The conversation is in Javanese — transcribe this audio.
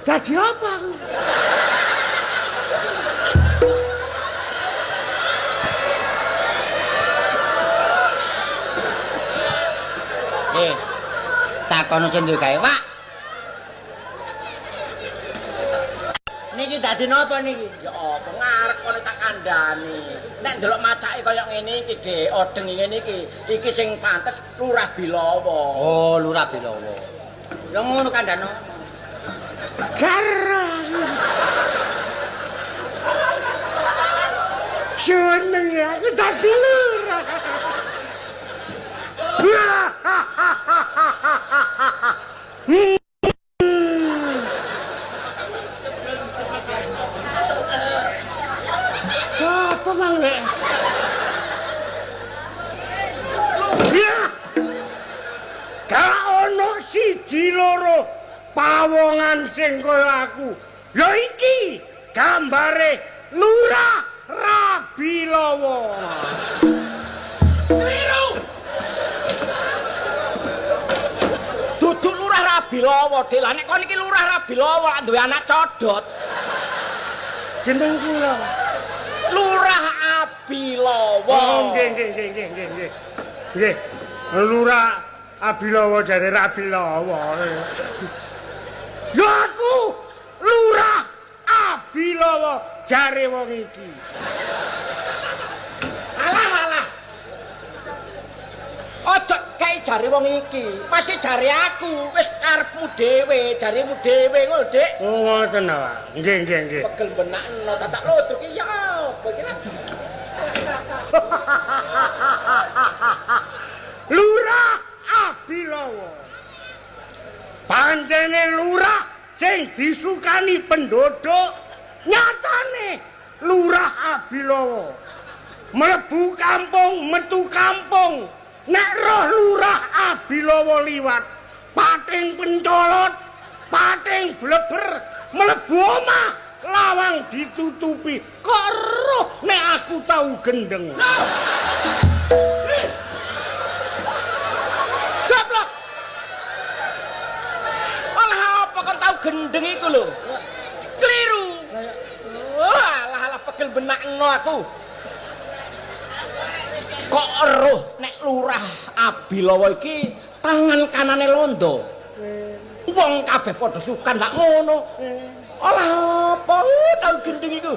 Dadi apa aku? Takono sing duwe gawe, Pak. Niki dadi napa niki? Ya apa ngarep kono tak kandhani. Nek ndelok macake kaya ngene iki, Dik, odeng ngene iki, iki sing pantes Lurah Bilawa. Oh, Lurah Bilawa. Ya ngono kandhano. Garang. Seneng aku dadi lurah. Sapa mang rek? Gak ono siji loro pawongan sing kaya aku. Ya iki gambare Lurah Rabilawa. Keliru. Duduk Lurah Rabilawa, Dik. Lah nek kon iki Lurah Rabilawa duwe anak codot. Jeneng kula Lurah Abilawa. Oh, nggih nggih nggih nggih nggih. Nggih. Lurah Abilawa jare Rabilawa. Ya aku Lurah Abilawa jare wong iki. Alah alah. Ojo kae jare wong iki, pasti jare aku. Wis karepmu dhewe, jaremu dhewe ngono, Dik. Oh, ngoten ta, Pak. Nggih nggih nggih. Pegel benakno tatak lodok iki ya apa iki lah. Lurah Abilawa. Pancene lurah sing disukani penduduk, nyatane Lurah Abilawa mlebu kampung, metu kampung, nek roh Lurah Abilawa liwat, pating pencolot, pating bleber, mlebu omah, lawang ditutupi. Kok roh nek aku tau gendeng. Goblok. Alah apa kon tau gendeng iku lho? Keliru. Wah, alah alah pegel benakno aku. Kok eruh nek Lurah Abilawa iki tangan kanane londo. Wong kabeh padha sukan lak ngono. Alah apa tau gendeng iku.